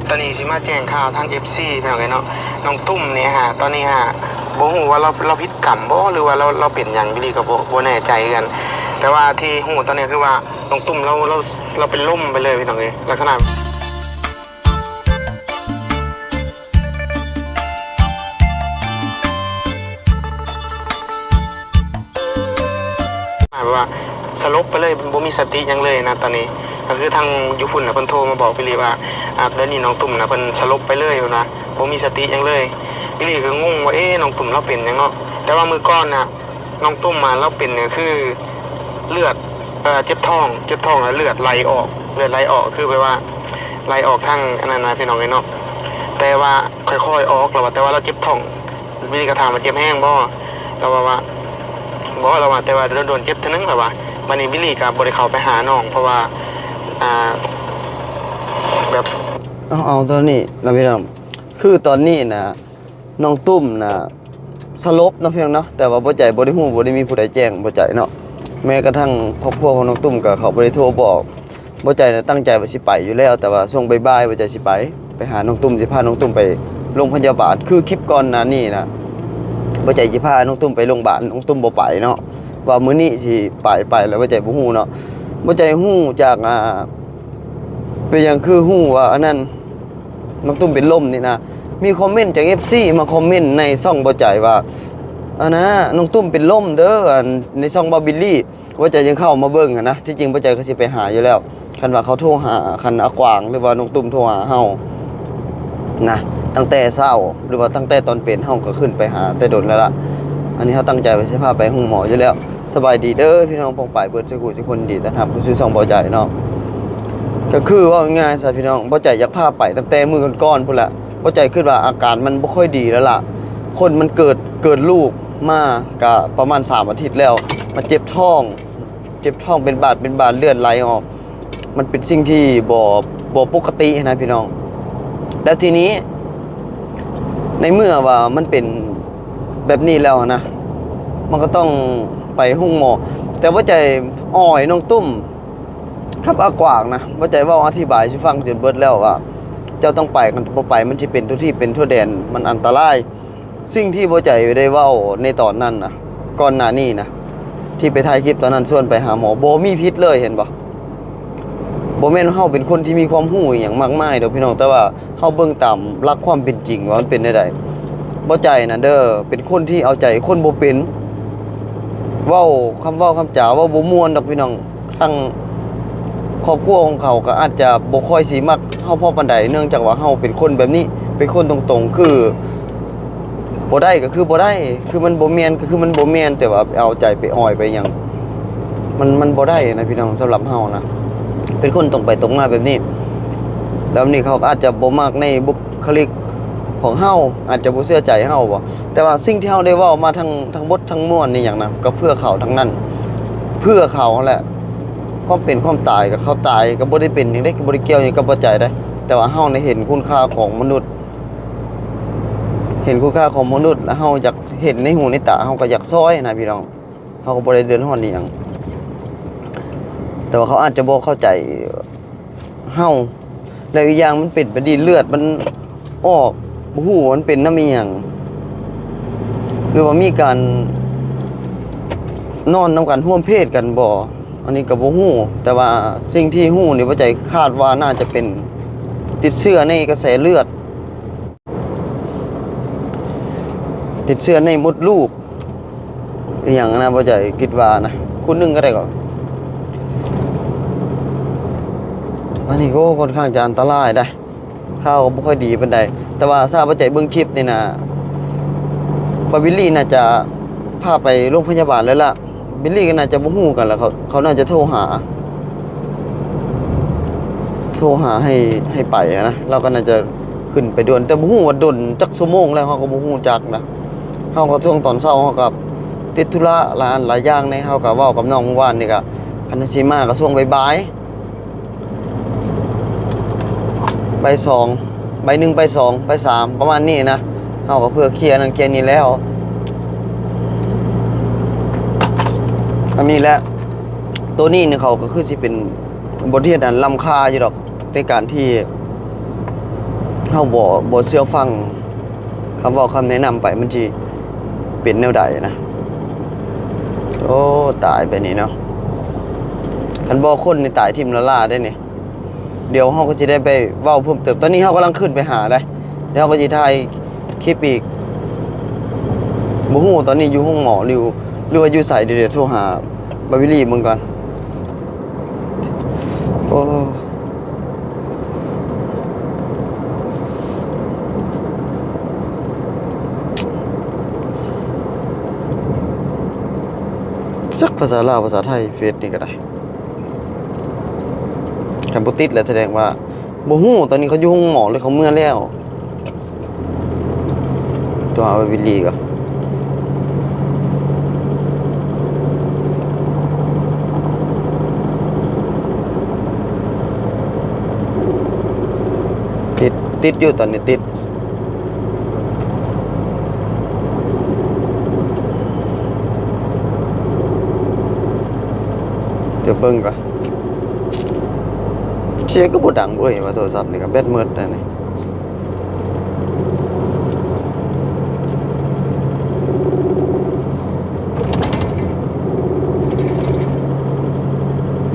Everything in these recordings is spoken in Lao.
ຕອນນີ້ຊິມາແຈ້ງຂ່າວທາງເອັຟຊີ ພີ່ນ້ອງເອີຍເນາະ. ນ້ອງຕຸ້ມນີ້ຫາ ຕອນນີ້ຫາ ບໍ່ຮູ້ວ່າລາວ ລາວຜິດກຳບໍ່ ຫຼືວ່າລາວ ລາວເປັນຫຍັງ ວິລລີກໍບໍ່ ບໍ່ແນ່ໃຈຄືກັນ. ແຕ່ວ່າທີ່ຮູ້ຕອນນີ້ຄືວ່າ ນ້ອງຕຸ້ມລາວ ລາວ ລາວເປັນລົມໄປເລີຍ ພີ່ນ້ອງເອີຍ ລັກສະນະ ແບບວ່າສະຫຼົບໄປເລີຍ ບໍ່ມີສະຕິຫຍັງເລີຍນະຕອນນີ້. ກໍຄືທາງຢູ່ພຸ້ນນະ ເພິ່ນໂທມາບອກວິລລີວ່າ ອາ ດຽວນີ້ນ້ອງຕຸ້ມນະ ເພິ່ນສະຫຼົບໄປເລີຍພຸ້ນນະ ບໍ່ມີສະຕິຫຍັງເລີຍ. ວິລລີກໍງົງວ່າ ເອ ນ້ອງຕຸ້ມລາວເປັນຫຍັງເນາະ. ແຕ່ວ່າມື້ກ່ອນນະ ນ້ອງຕຸ້ມມາ ລາວເປັນນີ້ຄືເລືອດ ເອີ ເຈັບທ້ອງ ເຈັບທ້ອງ ແລ້ວເລືອດໄຫຼອອກ ເລືອດໄຫຼອອກ ຄືແບບວ່າໄຫຼອອກທາງອັນນັ້ນນະ ພີ່ນ້ອງເອີຍເນາະ. ແຕ່ວ່າຄ່ອຍໆອອກ ລາວວ່າ ແຕ່ວ່າລາວເຈັບທ້ອງ. ວິລລີກໍຖາມວ່າເຈັບແຮງບໍ່ ລາວວ່າ ບໍ່ ລາວວ່າ ແຕ່ວ່າໂດນໆເຈັບເທື່ອໜຶ່ງ ລາວວ່າ. ບັດນີ້ວິລລີກໍບໍ່ໄດ້ເຂົ້າໄປຫານ້ອງ ເພາະວ່າ ອ່າ ແບບ ເອົາ ເອົາຕອນນີ້ນະ ພີ່ນ້ອງ ຄືຕອນນີ້ນະ ນ້ອງຕຸ້ມນະສະຫຼົບເນາະ ພີ່ນ້ອງເນາະ. ແຕ່ວ່າບໍ່ໃຈບໍ່ໄດ້ຮູ້ ບໍ່ໄດ້ມີຜູ້ໃດແຈ້ງບໍ່ໃຈເນາະ. ແມ້ກະທັ່ງຄອບຄົວຂອງນ້ອງຕຸ້ມກໍເຂົາບໍ່ໄດ້ໂທບອກ. ບໍ່ໃຈນະຕັ້ງໃຈວ່າຊິໄປຢູ່ແລ້ວ ແຕ່ວ່າຊ່ວງບ່າຍໆ ບໍ່ໃຈຊິໄປ ໄປຫານ້ອງຕຸ້ມ ຊິພານ້ອງຕຸ້ມໄປໂລງພະຍາບານ. ຄືຄລິບກ່ອນໜ້ານີ້ນະ ບໍ່ໃຈຊິພານ້ອງຕຸ້ມໄປໂລງບານ ນ້ອງຕຸ້ມບໍ່ໄປເນາະ. ວ່າມື້ນີ້ຊິໄປ ໄປແລ້ວບໍ່ໃຈບໍ່ຮູ້ເນາະ. ບໍ່ໃຈຮູ້ຈາກ ອ່າ ເປັນຫຍັງຄືຮູ້ວ່າອັນນັ້ນ ນ້ອງຕຸ້ມເປັນລົມນີ້ນະ. ມີຄອມເມັນຈາກເອັຟຊີມາຄອມເມັນໃນຊ່ອງບໍ່ໃຈວ່າ ອັນນະ ນ້ອງຕຸ້ມເປັນລົມເດີ ອັນ ໃນຊ່ອງບ່າວບິລລີ. ບໍ່ໃຈຈຶ່ງເຂົ້າມາເບິ່ງຫັ້ນນະ. ທີ່ຈິງບໍ່ໃຈກໍຊິໄປຫາຢູ່ແລ້ວ ຄັນວ່າເຂົາໂທຫາ ຄັນອາກວາງ ຫຼືວ່ານ້ອງຕຸ້ມໂທຫາເຮົານະ ຕັ້ງແຕ່ເຊົ້າ ຫຼືວ່າຕັ້ງແຕ່ຕອນເປັນ ເຮົາກໍຂຶ້ນໄປຫາແຕ່ດົນແລ້ວລະ. ອັນນີ້ເຮົາຕັ້ງໃຈວ່າຊິພາໄປໂຮງໝໍຢູ່ແລ້ວ. ສະບາຍດີເດີພີ່ນ້ອງປ້ອງປາຍເບິດສູ່ຜູ້ທຸກຄົນ ຍິນດີຕ້ອນຮັບເຂົ້າສູ່ຊ່ອງເບົາໃຈເນາະ. ກໍຄືເວົ້າງ່າຍໆຊະພີ່ນ້ອງ ເບົາໃຈຢາກພາໄປຕັ້ງແຕ່ມື້ກ່ອນໆພຸ້ນລະ. ເບົາໃຈຄິດວ່າອາການມັນບໍ່ຄ່ອຍດີແລ້ວລະ. ຄົນມັນເກີດ ເກີດລູກມາກະປະມານສາມອາທິດແລ້ວ ມາເຈັບທ້ອງ ເຈັບທ້ອງເປັນບາດເປັນບາດ ເລືອດໄຫຼອອກ. ມັນເປັນສິ່ງທີ່ບໍ່ ບໍ່ປົກກະຕິນະພີ່ນ້ອງ. ແລ້ວທີນີ້ ໃນເມື່ອວ່າມັນເປັນແບບນີ້ແລ້ວນະ ມັນກໍຕ້ອງໄປໂຮງໝໍ. ແຕ່ເບົາໃຈອ້ອຍນ້ອງຕຸ້ມກັບອາກວາງນະ ເບົາໃຈເວົ້າອະທິບາຍສູ່ຟັງຈົນເບິດແລ້ວວ່າ ເຈົ້າຕ້ອງໄປ ຄັນບໍ່ໄປມັນຊິເປັນທົ່ວທີ່ເປັນທົ່ວແດນ ມັນອັນຕະລາຍ. ສິ່ງທີ່ເບົາໃຈໄດ້ເວົ້າໃນຕອນນັ້ນນະ ກ່ອນໜ້ານີ້ນະ ທີ່ໄປຖ່າຍຄລິບຕອນນັ້ນ ຊວນໄປຫາໝໍ ບໍ່ມີຜິດເລີຍ ເຫັນບໍ່? ບໍ່ແມ່ນເຮົາເປັນຄົນທີ່ມີຄວາມຮູ້ອີ່ຫຍັງມາກມາຍດອກພີ່ນ້ອງ ແຕ່ວ່າເຮົາເບິ່ງຕາມຫຼັກຄວາມເປັນຈິງວ່າມັນເປັນແນວໃດ. ເບົາໃຈນະເດີ ເປັນຄົນທີ່ເອົາໃຈຄົນບໍ່ເປັນ ເວົ້າ ຄຳເວົ້າຄຳຈາເວົ້າບໍ່ມ່ວນດອກພີ່ນ້ອງ. ທາງຄອບຄົວຂອງເຂົາກໍອາດຈະບໍ່ຄ່ອຍຊິມັກເຮົາພໍປານໃດ ເນື່ອງຈາກວ່າເຮົາເປັນຄົນແບບນີ້ ເປັນຄົນຕົງໆ ຄືບໍ່ໄດ້ກໍຄືບໍ່ໄດ້ ຄືມັນບໍ່ແມ່ນກໍຄືມັນບໍ່ແມ່ນ. ແຕ່ວ່າໄປເອົາໃຈໄປອ້ອຍໄປຫຍັງ ມັນ ມັນບໍ່ໄດ້ນະພີ່ນ້ອງ. ສຳລັບເຮົານະ ເປັນຄົນຕົງໄປຕົງມາແບບນີ້ ແລ້ວນີ້ເຂົາກໍອາດຈະບໍ່ມັກໃນບຸກຄະລິກຂອງເຮົາ ອາດຈະບໍ່ເຊື່ອໃຈເຮົາບໍ. ແຕ່ວ່າສິ່ງທີ່ເຮົາໄດ້ເວົ້າມາທັງ ທັງໝົດທັງມວນນີ້ຫຍັງນະ ກໍເພື່ອເຂົາທັງນັ້ນ ເພື່ອເຂົາຫັ້ນແຫຼະ. ຄວາມເປັນຄວາມຕາຍ ກໍເຂົາຕາຍກໍບໍ່ໄດ້ເປັນຫຍັງເດ້ ກໍບໍ່ໄດ້ກ່ຽວຫຍັງກັບເບົາໃຈເດ້. ແຕ່ວ່າເຮົານະເຫັນຄຸນຄ່າຂອງມະນຸດ ເຫັນຄຸນຄ່າຂອງມະນຸດ ແລ້ວເຮົາຢາກເຫັນໃນຫູໃນຕາ ເຮົາກໍຢາກຊ່ອຍນະພີ່ນ້ອງ. ເຮົາກໍບໍ່ໄດ້ເດືອດຮ້ອນອີ່ຫຍັງ ແຕ່ວ່າເຂົາອາດຈະບໍ່ເຂົ້າໃຈເຮົາ. ແລ້ວອີກຢ່າງມັນເປັນແບບນີ້ ເລືອດມັນອອກ ບໍ່ຮູ້ວ່າມັນເປັນນຳອີ່ຫຍັງ ຫຼືວ່າມີການນອນນຳກັນຮ່ວມເພດກັນບໍ່ ອັນນີ້ກໍບໍ່ຮູ້. ແຕ່ວ່າສິ່ງທີ່ຮູ້ນີ້ ເບົາໃຈຄາດວ່າໜ້າຈະເປັນຕິດເຊື້ອໃນກະແສເລືອດ ຕິດເຊື້ອໃນມົດລູກ ອີ່ຫຍັງນະ ເບົາໃຈຄິດວ່ານະ ຄົນໜຶ່ງກໍໄດ້ກໍ ອັນນີ້ກໍຄ່ອນຂ້າງຈະອັນຕະລາຍໄດ໋ ຂ່າວກໍບໍ່ຄ່ອຍດີປານໃດ. ແຕ່ວ່າຊາວເບົາໃຈເບິ່ງຄລິບນີ້ນະ ວ່າບິລລີ່ໜ້າຈະພາໄປໂລງພະຍາບານແລ້ວລະ. ບິລລີ່ກໍໜ້າຈະບໍ່ຮູ້ກັນລະ ເຂົາ ເຂົາໜ້າຈະໂທຫາ ໂທຫາໃຫ້ ໃຫ້ໄປຫັ້ນນະ. ລາວກໍໜ້າຈະຂຶ້ນໄປດ່ວນ ແຕ່ບໍ່ຮູ້ວ່າດົນຈັກຊົ່ວໂມງແລ້ວ ເຮົາກໍບໍ່ຮູ້ຈັກນະ. ເຮົາກໍຊ່ວງຕອນເຊົ້າເຮົາກໍຕິດທຸລະຫຼາຍອັນຫຼາຍຢ່າງແດ່. ເຮົາກໍເວົ້າກັບນ້ອງມື້ວານນີ້ກໍ ຄັນຊິມາກໍຊ່ວງບ່າຍໆ ບ່າຍສອງ ບ່າຍໜຶ່ງ ບ່າຍສອງ ບ່າຍສາມ ປະມານນີ້ນະ. ເຮົາກໍເພື່ອເຄຍນັ້ນເຄຍນີ້ແລ້ວ ອັນນີ້ແຫຼະ ໂຕນີ້ນີ້ເຂົາກໍຄືຊິເປັນບົດຮຽນອັນລ້ຳຄ່າຢູ່ດອກ ໃນການທີ່ ເຮົາບໍ່ ບໍ່ເຊື່ອຟັງຄຳເວົ້າຄຳແນະນຳໄປ ມັນຊິເປັນແນວໃດນະ. ໂອ້ ຕາຍໄປນີ້ເນາະ. ຄັນບໍ່ຄົນນີ້ຕາຍຖິ້ມລະລາເດ້ນີ້. ດຽວເຮົາກໍຊິໄດ້ໄປເວົ້າເພີ່ມເຕີມ. ຕອນນີ້ເຮົາກຳລັງຂຶ້ນໄປຫາເດ້. ແລ້ວເຮົາກໍຊິຖ່າຍຄລິບອີກ. ບໍ່ຮູ້ຕອນນີ້ຢູ່ໂຮງໝໍ ຫຼື ຫຼືວ່າຢູ່ໃສ. ດຽວ ດຽວໂທຫາບາວິລີເບິ່ງກ່ອນ. ໂອ້ ຈັກພາສາລາວ ພາສາໄທ ເຟສນີ້ກໍໄດ້. ຄັນບໍ່ຕິດແລ້ວ ສະແດງວ່າບໍ່ຮູ້ ຕອນນີ້ເຂົາຢູ່ໂຮງໝໍ ຫຼື ເຂົາເມືອແລ້ວ. ໂທຫາບາວິລີກ່ອນ. ຕິດ ຕິດຢູ່ ຕອນນີ້ຕິດ. ດຽວເບິ່ງກ່ອນ. ສຽງກໍບໍ່ດັງເວີ້ຍ ວ່າໂທລະສັບນີ້ກໍແບັດໝົດແລ້ວນີ້.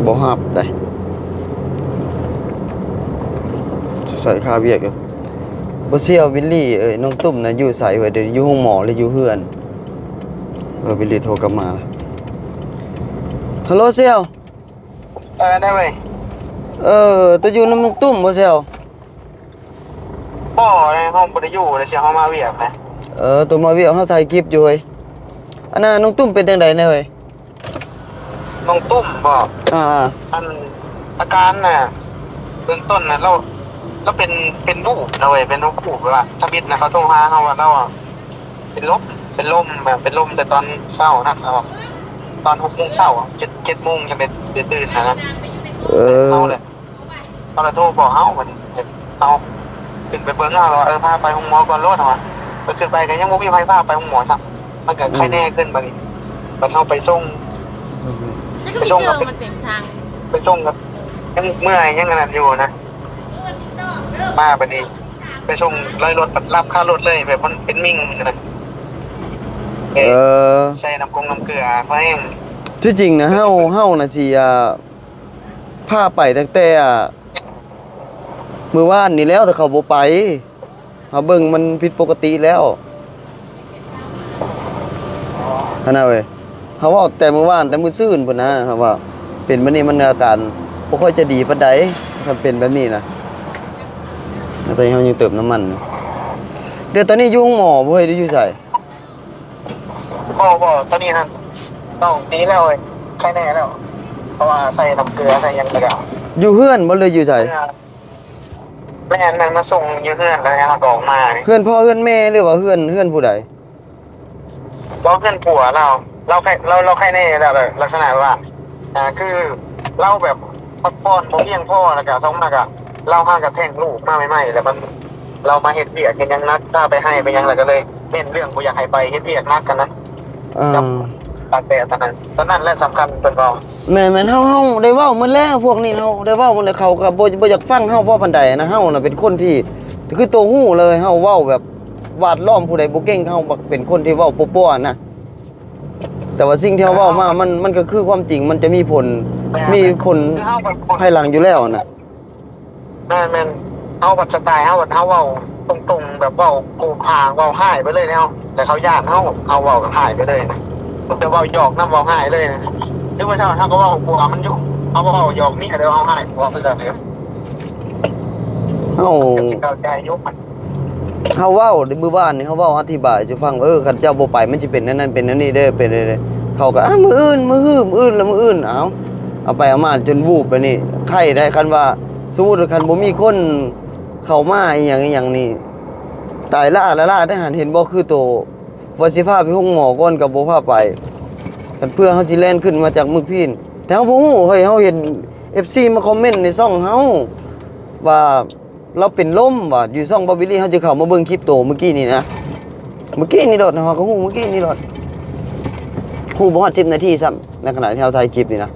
ບໍ່ຮັບໄດ໋. ໃສ່ຄາວຽກຢູ່. ບໍ່ຊຽວ ບິລລີເອີຍ ນ້ອງຕຸ້ມນະຢູ່ໃສເວີ້ຍ? ດຽວນີ້ຢູ່ໂຮງໝໍ ຫຼື ຢູ່ເຮືອນ? ເອີ ບິລລີໂທກັບມາລະ. ຮັລໂຫຼ ຊຽວ. ເອີ ໄດ້ເວີ້ຍ. ເອີ ໂຕຢູ່ນຳນ້ອງຕຸ້ມບໍ່ ຊຽວ? ບໍ່ ເຮົາບໍ່ໄດ້ຢູ່ເດ້ ຊຽວ ເຮົາມາວຽກນະ. ເອີ ໂຕມາວຽກ ເຮົາຖ່າຍຄລິບຢູ່ເວີ້ຍ. ອັນນ່າ ນ້ອງຕຸ້ມເປັນຈັ່ງໃດແດ່ເວີ້ຍ? ນ້ອງຕຸ້ມບໍ? ອ່າ ອັນ ອາການນະ ເບື້ອງຕົ້ນນະ ລາວ ລາວເປັນ ເປັນລູບນະເວີ້ຍ ເປັນລູບ ແບບວ່າທຳອິດນະ ເຂົາໂທຫາເຮົາວ່າລາວ ເປັນລົມ ເປັນລົມ ແບບເປັນລົມແຕ່ຕອນເຊົ້ານະ ຕອນຫົກໂມງເຊົ້າ ເຈັດ ເຈັດໂມງຈັ່ງໄດ້ ໄດ້ຕື່ນນະ. ເອີ ເຮົາແຫຼະ ເຂົາລະໂທບອກເຮົາ ບັດນີ້ເຮົາຂຶ້ນໄປເບິ່ງ ເຮົາລະວ່າ ເອີ ພາໄປໂຮງໝໍກ່ອນໂລດ ເຮົາວ່າ. ໄປຂຶ້ນໄປກໍຍັງບໍ່ມີໃຜພາໄປໂຮງໝໍຊ້ຳ ມັນກໍໄຄແນ່ຂຶ້ນບັດນີ້. ບັດເຮົາໄປສົ່ງ ໄປສົ່ງກັບ ໄປສົ່ງກັບ ຍັງເມື່ອຍ ຍັງອັນນັ້ນຢູ່ນະ. ມາບັດນີ້ໄປສົ່ງລອຍລົດ ລັບຄາລົດເລີຍ ແບບມັນເປັນມິ່ງນະ. ເອີ ໃສ່ນ້ຳກົງນ້ຳເກືອ ພໍແຮງ. ທີ່ຈິງນະ ເຮົາ ເຮົານະຊິ ອ່າ ພາໄປຕັ້ງແຕ່ ອ່າ ມື້ວານນີ້ແລ້ວ ແຕ່ເຂົາບໍ່ໄປ. ເຮົາເບິ່ງມັນຜິດປົກກະຕິແລ້ວ ຫັ້ນນະເວີຍ. ເຮົາເວົ້າແຕ່ມື້ວານ ແຕ່ມື້ຊືນພຸ້ນນະ ເຮົາວ່າເປັນແບບນີ້ ມັນອາການບໍ່ຄ່ອຍຈະດີປານໃດ ຄັນເປັນແບບນີ້ນະ. ແຕ່ຕອນນີ້ເຮົາຍັງເຕີມນ້ຳມັນ. ແຕ່ຕອນນີ້ຢູ່ໂຮງໝໍບໍ່ເຮີ້ຍ ຫຼືຢູ່ໃສ? ບໍ່ ບໍ່ ຕອນນີ້ຫັ້ນ ນ້ອງດີແລ້ວເວີຍ ໄຄແນ່ແລ້ວ ເພາະວ່າໃສ່ນ້ຳເກືອໃສ່ຫຍັງແລ້ວກໍ ຢູ່ເຮືອນບໍ່ ຫຼືຢູ່ໃສ? ແມ່ນ ແມ່ນ ມາສົ່ງຢູ່ເຮືອນ ແລ້ວເຮົາກໍອອກມາ. ເຮືອນພໍ່ເຮືອນແມ່ ຫຼືວ່າເຮືອນ ເຮືອນຜູ້ໃດ? ບໍ່ ເຮືອນຜົວລາວ ລາວໄຄ ລາວ ລາວໄຄແນ່ແລ້ວ ແບບລັກສະນະແບບວ່າ ອ່າ ຄືລາວແບບພັກຜ່ອນບໍ່ພຽງພໍ ແລ້ວກໍສອງມາກໍລາວຫາກະແທ້ງລູກມາໃໝ່ໆ ແລ້ວມັນ ລາວມາເຮັດວຽກເຮັດຫຍັງໜັກ ພາໄປໄຮ່ໄປຫຍັງ ແລ້ວກໍເລີຍເນັ້ນເລື່ອງບໍ່ຢາກໃຫ້ໄປເຮັດວຽກໜັກຫັ້ນນະ. ເອີ ກັບຕາກແດດຕອນນັ້ນ ຕອນນັ້ນແຫຼະສຳຄັນເພິ່ນເວົ້າ. ແມ່ນໆ ເຮົາ ເຮົາໄດ້ເວົ້າໝົດແລ້ວ ພວກນີ້ເຮົາໄດ້ເວົ້າໝົດແລ້ວ ເຂົາກໍບໍ່ ບໍ່ຢາກຟັງເຮົາພໍປານໃດນະ. ເຮົານະເປັນຄົນທີ່ ຄືໂຕຮູ້ເລີຍ ເຮົາເວົ້າແບບຫວາດລ້ອມຜູ້ໃດບໍ່ເກັ່ງ ເຮົາມັກເປັນຄົນທີ່ເວົ້າປົວໆນະ. ແຕ່ວ່າສິ່ງທີ່ເຮົາເວົ້າມາ ມັນ ມັນກໍຄືຄວາມຈິງ ມັນຈະມີຜົນ ມີຜົນ ຄືເຮົາກໍ ພາຍຫຼັງຢູ່ແລ້ວນະ. ແມ່ນໆ ເຮົາບັດສະໄຕເຮົາບັດ ເຮົາເວົ້າຕົງໆ ແບບເວົ້າໂກຜາງ ເວົ້າຮ້າຍໄປເລີຍແນວ ແຕ່ເຂົາຢ້ານເຮົາ ເຮົາເວົ້າແບບຮ້າຍໄປເລີຍນະ ແຕ່ເວົ້າຫຍອກນຳ ເວົ້າຮ້າຍເລີຍນະ. ຄືມື້ເຊົ້າເຮົາກໍເວົ້າຫົວມັນຢູ່ ເຮົາເວົ້າຫຍອກເມຍ ແຕ່ເຮົາຮ້າຍຜົວຄືກັນເລີຍ. ເຮົາ ກໍຊິເຂົ້າໃຈຢູ່ ເຮົາເວົ້າມື້ວານນີ້ ເຮົາເວົ້າອະທິບາຍສູ່ຟັງ ເອີ ຄັນເຈົ້າບໍ່ໄປ ມັນຊິເປັນແນວນັ້ນເປັນແນວນີ້ເດີ ເປັນແນວນີ້. ເຂົາກໍ ອາ ມື້ອື່ນ ມື້ຮື ມື້ອື່ນລະມື້ອື່ນ ເອົາ ເອົາໄປເອົາມາຈົນວູບແບບນີ້ ໄຄໄດ້. ຄັນວ່າ ສົມມຸດວ່າຄັນບໍ່ມີຄົນເຂົ້າມາອີ່ຫຍັງອີ່ຫຍັງນີ້ ຕາຍລ້າລ້າໄດ້ຫັ້ນ ເຫັນບໍ່? ຄືໂຕວ່າຊິພາໄປໂຮງໝໍກ່ອນກໍບໍ່ພາໄປ ຄັນເພື່ອເຮົາຊິແລ່ນຂຶ້ນມາຈາກໝຶກພີນ. ແຕ່ເຮົາບໍ່ຮູ້ເຮີ້ຍ ເຮົາເຫັນເອັຟຊີມາຄອມເມັນໃນຊ່ອງເຮົາວ່າ ລາວເປັນລົມວ່າ ຢູ່ຊ່ອງບາບິລີ ເຮົາຈະເຂົ້າມາເບິ່ງຄລິບໂຕມື້ກີ້ນີ້ນະ ມື້ກີ້ນີ້ໂລດ ເຮົາກໍຮູ້ມື້ກີ້ນີ້ໂລດ ຮູ້ບໍ່ຮອດສິບນາທີຊ້ຳ ໃນຂະນະທີ່ເຮົາຖ່າຍຄລິບນີ້ນະ.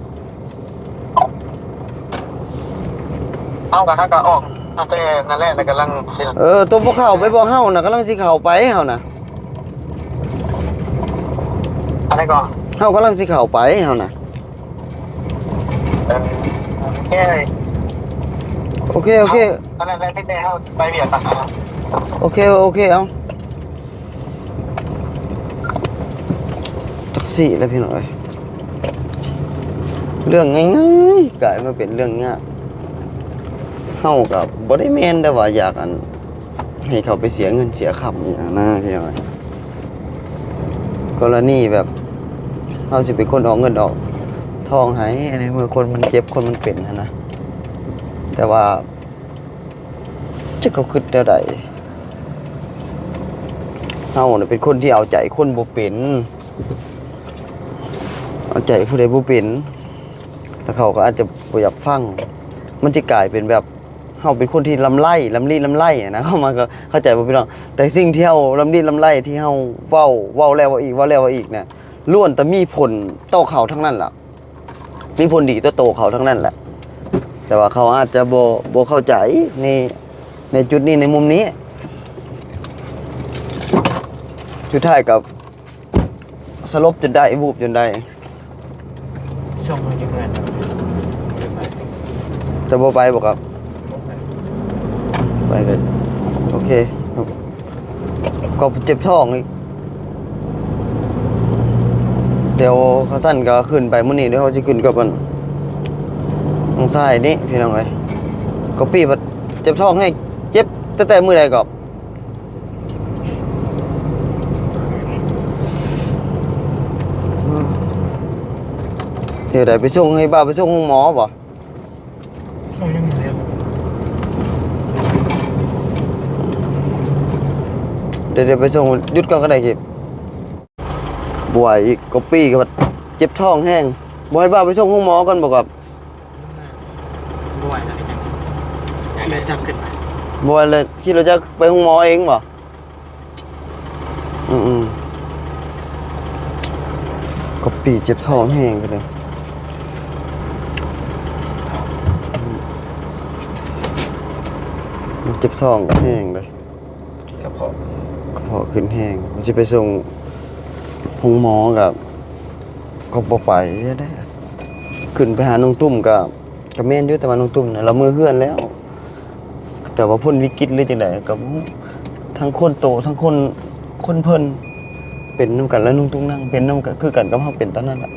ເຮົາກໍ ເຮົາກໍອອກ ເອົາແຕ່ນັ້ນແຫຼະ ແລ້ວກຳລັງຊິ ເອີ ຕົວບໍ່ເຂົ້າໄປບໍ່? ເຮົານະກຳລັງຊິເຂົ້າໄປ ເຮົານະ ອັນໃດກໍ ເຮົາກຳລັງຊິເຂົ້າໄປ ເຮົານະ ເອີ ໂອເຄ ໂອເຄ ອັນນັ້ນແຫຼະ ມີແຕ່ເຮົາໄປວຽກນະ ໂອເຄ ໂອເຄ ເອົາ ຈັກຊີ້ແຫຼະພີ່ນ້ອງເອີຍ ເລື່ອງງ່າຍໆ ກາຍມາເປັນເລື່ອງຍາກ ເຮົາກໍບໍ່ໄດ້ແມ່ນແຕ່ວ່າຢາກ ອັນ ໃຫ້ເຂົາໄປເສຍເງິນເສຍຄຳອີ່ຫຍັງນະພີ່ນ້ອງເອີຍ ກໍລະນີແບບ ເຮົາຊິເປັນຄົນອອກເງິນອອກທອງໃຫ້ ໃນເມື່ອຄົນມັນເຈັບ ຄົນມັນເປັນຫັ້ນນະ ແຕ່ວ່າ ຈັກເຂົາຄິດແນວໃດ ເຮົານະເປັນຄົນທີ່ເອົາໃຈຄົນບໍ່ເປັນ ເອົາໃຈຜູ້ໃດບໍ່ເປັນ ແລ້ວເຂົາກໍອາດຈະບໍ່ຢາກຟັງ ມັນຊິກາຍເປັນແບບ ເຮົາເປັນຄົນທີ່ລຳໄລ ລຳລີລຳໄລນະ ເຂົ້າມາ ເຂົ້າໃຈບໍ່ພີ່ນ້ອງ? ແຕ່ສິ່ງທີ່ເຮົາລຳລີລຳໄລ ທີ່ເຮົາເວົ້າ ເວົ້າແລ້ວເວົ້າອີກ ເວົ້າແລ້ວເວົ້າອີກນະ ລ້ວນແຕ່ມີຜົນຕໍ່ເຂົາທັງນັ້ນລະ ມີຜົນດີຕໍ່ໂຕເຂົາທັງນັ້ນແຫຼະ ແຕ່ວ່າເຂົາອາດຈະບໍ່ ບໍ່ເຂົ້າໃຈໃນ ໃນຈຸດນີ້ ໃນມຸມນີ້ ສຸດທ້າຍກໍສະຫຼົບຈົນໄດ້ ວູບຈົນໄດ້ ສົ່ງມາຢູ່ເຮືອນ ຈະບໍ່ໄປບໍ່ຄັບ? ໄປເລີຍ ໂອເຄ ກໍເຈັບທ້ອງອີກ ດຽວຄັນຊັ້ນກໍຂຶ້ນໄປມື້ນີ້ ດຽວເຮົາຊິຂຶ້ນກັບອັນ ນ້ອງຊາຍນີ້ພີ່ນ້ອງເອີຍ ກໍປີບາດເຈັບທ້ອງແຮງ ເຈັບຕັ້ງແຕ່ມື້ໃດກໍ ເຮັດໃດ ໄປສົ່ງໃຫ້ບ່າວ ໄປສົ່ງໂຮງໝໍບໍ່? ດຽວ ດຽວໄປສົ່ງ ຢຸດກ່ອນກໍໄດ້ ກິບ ບໍ່ໄຫວອີກ ກໍປີກໍເຈັບທ້ອງແຮງ ບໍ່ໃຫ້ບ່າວໄປສົ່ງໂຮງໝໍກ່ອນບໍ່? ກໍ ບໍ່ໄຫວແລ້ວ ຂີ່ລົດຈັກຂຶ້ນໄປ ບໍ່ໄຫວແລ້ວ ຂີ່ລົດຈັກໄປໂຮງໝໍເອງບໍ່? ອືມໆ ກໍປີເຈັບທ້ອງແຮງໄປເລີຍ ມັນເຈັບທ້ອງແຮງເລີຍ ກະເພາະ ກະເພາະຂຶ້ນແຮງ ມັນຊິໄປສົ່ງໂຮງໝໍກໍ ກໍບໍ່ໄປແທ້ໆ ຂຶ້ນໄປຫານ້ອງຕຸ້ມກໍ ກໍແມ່ນຢູ່ ແຕ່ວ່ານ້ອງຕຸ້ມນະ ລາວເມືອເຮືອນແລ້ວ ແຕ່ວ່າພົ້ນວິກິດຫຼືຈັ່ງໃດກໍບໍ່ຮູ້ ທັງຄົນໂຕ ທັງຄົນ ຄົນເພິ່ນ ເປັນນຳກັນ ແລະ ນຸ່ງຕຸງນັ່ງ ເປັນນຳກັນ ຄືກັນກັບເຮົາເປັນຕອນນັ້ນແຫຼະ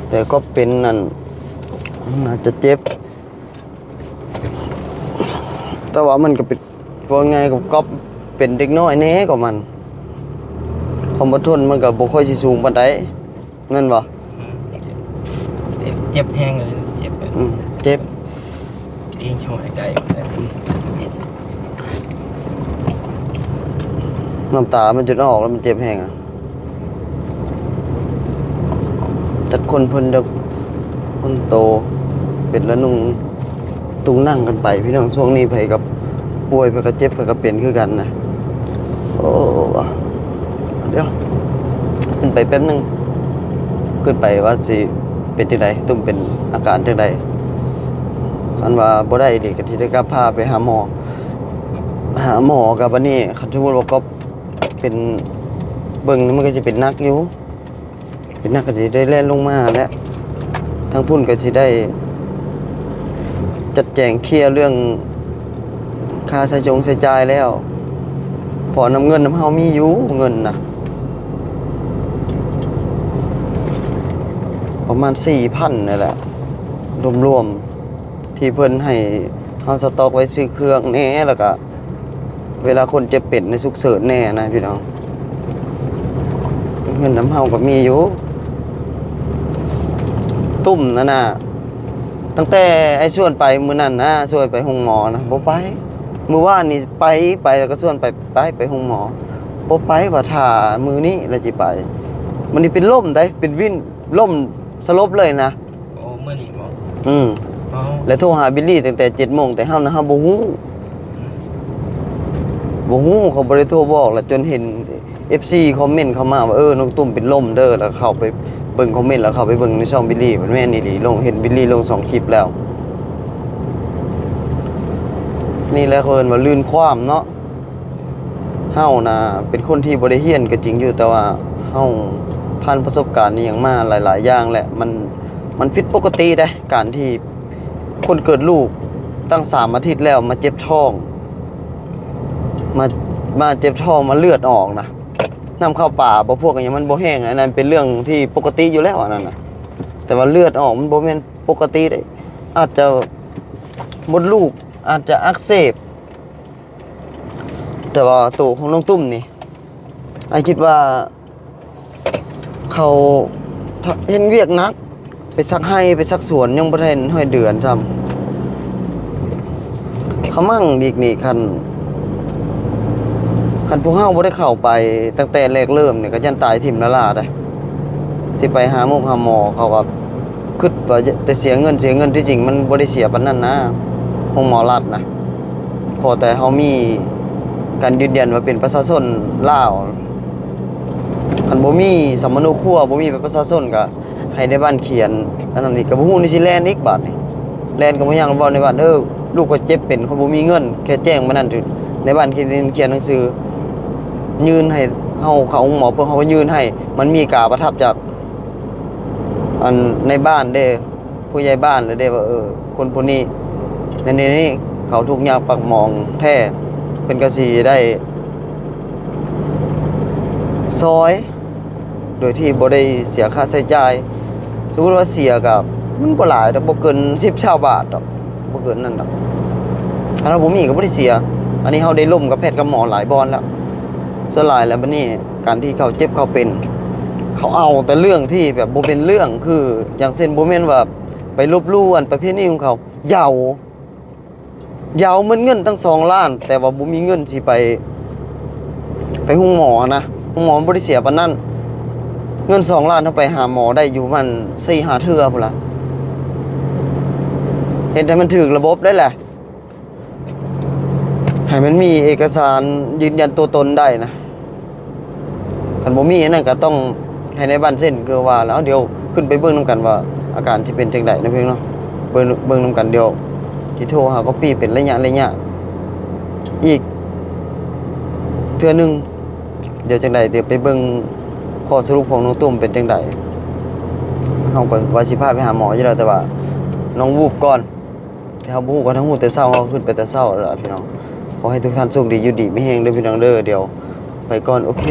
ແຕ່ກໍເປັນນັ້ນ ໜ້າຈະເຈັບ ແຕ່ວ່າມັນກໍເປັນ ເວົ້າງ່າຍກໍ ກໍເປັນເດັກນ້ອຍແດ່ ກໍມັນ ຄວາມອົດທົນມັນກໍບໍ່ຄ່ອຍຊິສູງປານໃດ ແມ່ນບໍ່? ອືມ ເຈັບ ເຈັບແຮງເລີຍ ເຈັບແບບ ອືມ ເຈັບ ຕີນຊ່ວຍໄດ້ ນ້ຳຕາມັນຈົນອອກແລ້ວ ມັນເຈັບແຮງ ຈັກຄົນເພິ່ນ ຈັກຄົນໂຕ ເປັນລະນຸ່ງຕຸງນັ່ງກັນໄປ ພີ່ນ້ອງ ຊ່ວງນີ້ໃຜກໍປ່ວຍ ໃຜກໍເຈັບ ໃຜກໍເປັນຄືກັນນະ ໂອ້ ດຽວ ຂຶ້ນໄປແປັບໜຶ່ງ ຂຶ້ນໄປວ່າຊິເປັນຈັ່ງໃດ ຕຸ້ມເປັນອາການຈັ່ງໃດ ຄັນວ່າບໍ່ໄດ້ອີ່ຫຼີກໍຊິໄດ້ກັບພາໄປຫາໝໍ ຫາໝໍ ກັບອັນນີ້ ຄັນສົມມຸດວ່າກໍເປັນ ເບິ່ງນີ້ ມັນກໍຊິເປັນໜັກຢູ່ ເປັນໜັກກໍຊິໄດ້ແລ່ນລົງມາແຫຼະ ທາງພຸ້ນກໍຊິໄດ້ຈັດແຈງເຄຍເລື່ອງຄ່າໃຊ້ຈ່າຍ ໃຊ້ຈ່າຍແລ້ວ ເພາະນຳເງິນນຳເຮົາມີຢູ່ ເງິນນະ ປະມານສີ່ພັນນີ້ແຫຼະ ລວມໆ ທີ່ເພິ່ນໃຫ້ເຮົາສະຕັອກໄວ້ຊື້ເຄື່ອງແດ່ ແລ້ວກະເວລາຄົນເຈັບເປັນໃນສຸກເສີນແດ່ນະພີ່ນ້ອງ ເງິນນຳເຮົາກໍມີຢູ່ ຕຸ້ມນັ້ນນະ ຕັ້ງແຕ່ອ້າຍຊວນໄປມື້ນັ້ນນະ ຊວນໄປໂຮງໝໍນະ ບໍ່ໄປ ມື້ວານນີ້ໄປ ໄປແລ້ວກໍຊວນໄປ ໄປ ໄປໂຮງໝໍ ບໍ່ໄປ ວ່າຖ້າມື້ນີ້ແລ້ວຊິໄປ ມັນນີ້ເປັນລົມໄດ໋ ເປັນວິນ ລົ້ມສະຫຼົບເລີຍນະ. ໂອ້ ມື້ນີ້ບໍ? ອືມ ເອົ້າ ແລ້ວໂທຫາບິລລີຕັ້ງແຕ່ເຈັດໂມງ ແຕ່ເຮົານະ ເຮົາບໍ່ຮູ້ ອືມ ບໍ່ຮູ້ ເຂົາບໍ່ໄດ້ໂທບອກ ແລ້ວຈົນເຫັນເອັຟຊີຄອມເມັນເຂົ້າມາວ່າ ເອີ ນ້ອງຕຸ້ມເປັນລົມເດີ ແລ້ວເຂົ້າໄປເບິ່ງຄອມເມັນ ແລ້ວເຂົ້າໄປເບິ່ງໃນຊ່ອງບິລລີ ມັນແມ່ນອີ່ຫຼີ ລົງ ເຫັນບິລລີລົງສອງຄລິບແລ້ວ ນີ້ແຫຼະເຂົາເອີ້ນວ່າລື່ນຄວາມເນາະ. ເຮົານະເປັນຄົນທີ່ບໍ່ໄດ້ຮຽນກໍຈິງຢູ່ ແຕ່ວ່າເຮົາຜ່ານປະສົບການອີ່ຫຍັງມາຫຼາຍໆຢ່າງ ແລະ ມັນ ມັນຜິດປົກກະຕິເດ້ ການທີ່ຄົນເກີດລູກຕັ້ງສາມອາທິດແລ້ວມາເຈັບທ້ອງ ມາ ມາເຈັບທ້ອງ ມາເລືອດອອກນະ ນ້ຳເຂົ້າປາບໍ່ພວກຫຍັງມັນບໍ່ແຫ້ງ ອັນນັ້ນເປັນເລື່ອງທີ່ປົກກະຕິຢູ່ແລ້ວ ອັນນັ້ນນະ. ແຕ່ວ່າເລືອດອອກມັນບໍ່ແມ່ນປົກກະຕິເດ້ ອາດຈະມົດລູກອາດຈະອັກເສບ. ແຕ່ວ່າໂຕຂອງນ້ອງຕຸ້ມນີ້ ອ້າຍຄິດວ່າເຂົາເຮັດວຽກໜັກ ໄປສັກໄຮ່ໄປສັກສວນ ຍັງບໍ່ທັນຮອດເດືອນຊ້ຳ. ຂະມັງອີກນີ້ ຄັນ ຄັນພວກເຮົາບໍ່ໄດ້ເຂົ້າໄປຕັ້ງແຕ່ແລກເລີ່ມນີ້ ກໍຢ້ານຕາຍຖິ້ມລະລາເດ້. ຊິໄປຫາໝົກຫາໝໍ ເຂົາກໍຄິດວ່າແຕ່ເສຍເງິນ ເສຍເງິນ ທີ່ຈິງມັນບໍ່ໄດ້ເສຍປານນັ້ນນະ ໂຮງໝໍລັດນະ. ຂໍແຕ່ເຮົາມີການຢືນຢັນວ່າເປັນປະຊາຊົນລາວ. ຄັນບໍ່ມີສຳມະໂນຄົວ ບໍ່ມີບັດປະຊາຊົນ ກໍໃຫ້ໃນບ້ານຂຽນ ອັນນັ້ນອີກ ກໍບໍ່ຮູ້ນີ້ຊິແລ່ນອີກບາດນີ້. ແລ່ນກໍບໍ່ຍັງ ເວົ້າໃນບ້ານ ເອີ ລູກຂ້ອຍເຈັບເປັນ ຂ້ອຍບໍ່ມີເງິນ ແຄ່ແຈ້ງມານັ້ນ ໃນບ້ານຂຽນ ຂຽນໜັງສືຍື່ນໃຫ້ເຮົາເຂົ້າໂຮງໝໍ ເພິ່ນເຂົາກໍຍື່ນໃຫ້. ມັນມີກາປະທັບຈາກ ອັນໃນບ້ານເດ້ ຜູ້ໃຫຍ່ບ້ານແລ້ວເດ້ວ່າ ເອີ ຄົນຜູ້ນີ້ ໃນນີ້ ເຂົາທຸກຍາກປາກໝອງແທ້ ເພິ່ນກໍຊິໄດ້ຊ່ອຍ ໂດຍທີ່ບໍ່ໄດ້ເສຍຄ່າໃຊ້ຈ່າຍ. ສົມມຸດວ່າເສຍກໍມັນບໍ່ຫຼາຍດອກ ບໍ່ເກີນສິບຊາວບາດດອກ ບໍ່ເກີນນັ້ນດອກ. ຄັນເຮົາບໍ່ມີກໍບໍ່ໄດ້ເສຍ. ອັນນີ້ເຮົາໄດ້ລົມກັບແພດກັບໝໍຫຼາຍບ່ອນແລ້ວ. ສ່ວນຫຼາຍແລ້ວບັດນີ້ ການທີ່ເຂົາເຈັບເຂົາເປັນ ເຂົາເອົາແຕ່ເລື່ອງທີ່ແບບບໍ່ເປັນເລື່ອງ ຄືຢ່າງເຊັ່ນ ບໍ່ແມ່ນວ່າໄປລົບຫຼູ່ອັນປະເພນີຂອງເຂົາ ເຍົາ ເຍົາໝົດເງິນຕັ້ງສອງລ້ານ ແຕ່ວ່າບໍ່ມີເງິນຊິໄປ ໄປໂຮງໝໍນະ. ໂຮງໝໍມັນບໍ່ໄດ້ເສຍປານນັ້ນ. ເງິນສອງລ້ານ ເຮົາໄປຫາໝໍໄດ້ຢູ່ປະມານສີ່ຫ້າເທື່ອພຸ້ນລະ. ເຮັດໃຫ້ມັນຖືກລະບົບໄດ້ແຫຼະ. ໃຫ້ມັນມີເອກະສານຢືນຢັນຕົວຕົນໄດ້ນະ. ຄັນບໍ່ມີອັນນັ້ນກໍຕ້ອງໃຫ້ນາຍບ້ານເຊັນ ຄືວ່າແລ້ວ. ດຽວຂຶ້ນໄປເບິ່ງນຳກັນວ່າອາການຊິເປັນຈັ່ງໃດເນາະ ພີ່ນ້ອງເນາະ. ເບິ່ງ ເບິ່ງນຳກັນ ດຽວຊິໂທຫາກອບປີ້ເປັນໄລຍະໄລຍະອີກເທື່ອໜຶ່ງ. ດຽວຈັ່ງໃດ ດຽວໄປເບິ່ງຂໍ້ສະຫຼຸບຂອງນ້ອງຕຸ້ມເປັນຈັ່ງໃດ. ເຮົາກໍວ່າຊິພາໄປຫາໝໍຢູ່ແລ້ວ ແຕ່ວ່ານ້ອງວູບກ່ອນ. ແຕ່ເຮົາບໍ່ຮູ້ ກໍທັງຮູ້ແຕ່ເຊົ້າ ເຮົາຂຶ້ນໄປແຕ່ເຊົ້າແລ້ວ ພີ່ນ້ອງ. ຂໍໃຫ້ທຸກທ່ານໂຊກດີ ຢູ່ດີມີແຮງເດີ ພີ່ນ້ອງເດີ. ດຽວໄປກ່ອນ ໂອເຄ.